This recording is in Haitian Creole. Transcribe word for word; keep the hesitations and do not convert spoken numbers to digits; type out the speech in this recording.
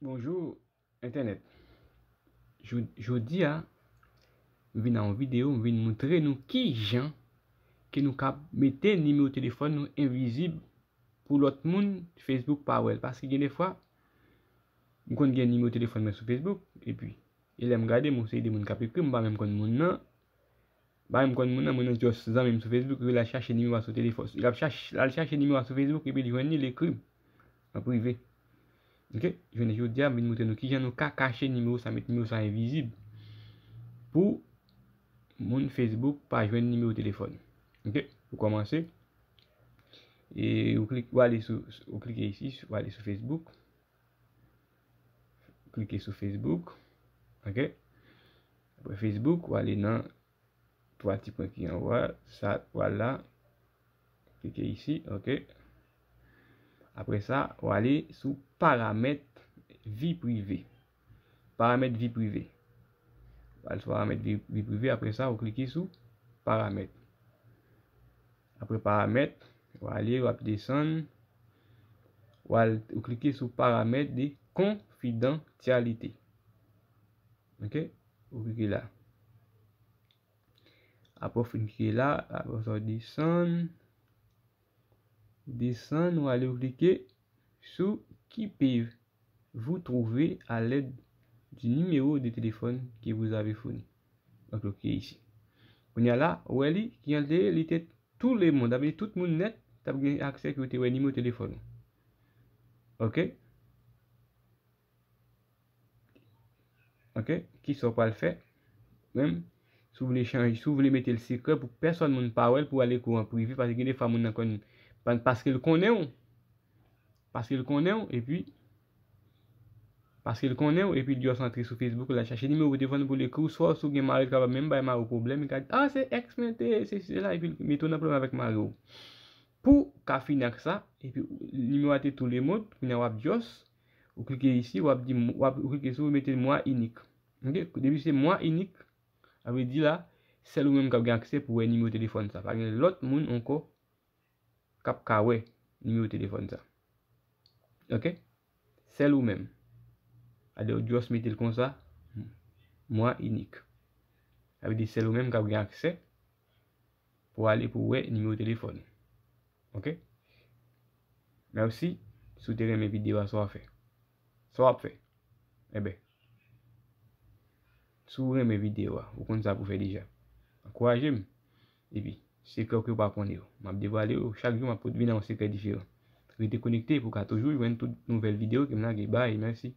Bonjou, entènèt. Jo-, jodi a, m vin a yon videyo, m vin moutre nou kijan ke nou ka mete nimewo telefòn nou envizib pou lòt moun Facebook pa wè l. Paske gen de fwa, m konn gen nimewo telefòn mwen sou Facebook, epi, e lè m gade, m yon seri de moun k ap ekri m, m pa menm konn moun nan, m pa menm konn moun nan, moun nan just zanmi m sou Facebook, epi l al chache nimewo a sou telefòn, l ap chache, l al chache nimewo a sou Facebook, epi l jwenn li, l ekri m an prive. Ok? Jounen jodi a, m vin moutre nou kijan nou ka kache nimewo sa, met nimewo sa envizib pou moun Facebook pa jwenn nimewo telefòn. Ok? Pou kòmanse, e ou klik, ou ale sou, ou klike isi, ou ale sou Facebook. Klike sou Facebook. Ok? Apre Facebook, ou ale nan twa ti pwen ki anwo a, sa, vwala. Klike isi, ok. Apre sa, ou ale sou paramèt vi prive. Paramèt vi prive. Ou al sou paramèt vi, vi prive, apre sa, ou klike sou paramèt. Apre paramèt, ou ale, w ap desann, ou al, ou klike sou paramèt de konfidansyalite. Ok? Ou klike la. Apre w fin klike la, apre sa w desann. Desann, ou ale ou klike sou qui peut-vous trouver à l'aide du numéro de téléphone que vous avez fourni. Donk, ou klike isi. Kounye a la, ou wè li, ki jan l te ye, li te tout le monde. Sa vle di tout moun nèt t ap gen aksè ke yo te wè nimewo telefòn ou. Ok? Ok? Kisa w pral fè? Menm, si w vle chanje, si w vle mete l sekrè pou pèsòn moun pa wè l, pou w al ekri w an prive, paske gen de fwa moun nan konn, pa-, paske l konnen w, paske l konnen w, epi, paske l konnen w, epi l just antre sou Facebook, l al chache nimewo telefòn pou l ekri w, swa si w gen mari, l kapab menm bay mari w pwoblèm, li ka di, "Ah, se èks mwen te, se, se la," epi l mete w nan pwoblèm avèk mari w. Pou w ka fini ak sa, epi nimewo a te tout le monde, kounye a w ap just, ou klike isi, w ap di, w ap, ou klike sou, ou mete mwa inik. Ok? Depi se mwa inik, sa vle di la, sèl ou menm k ap gen aksè pou wè nimewo telefòn sa. Pa gen lòt moun ankò k ap ka wè nimewo telefòn sa. Ok? Sèl ou menm. Alè, ou just mete l konsa, mwa inik. Sa vle di sèl ou menm k ap gen aksè pou ale pou wè nimewo telefòn. Ok? Mèsi. Si w te renmen videyo a, sa w ap fè? Sa w ap fè? Enben, si w renmen videyo a, ou konn sa pou fè deja. Ankouraje m. Epi, sekrè w ke w pa konnen yo, m ap devwale yo. Chak jou, m ap pot vin a yon sekrè diferan. Rete konekte pou w ka toujou jwenn tout nouvèl videyo ke m lage. Bye, mèsi.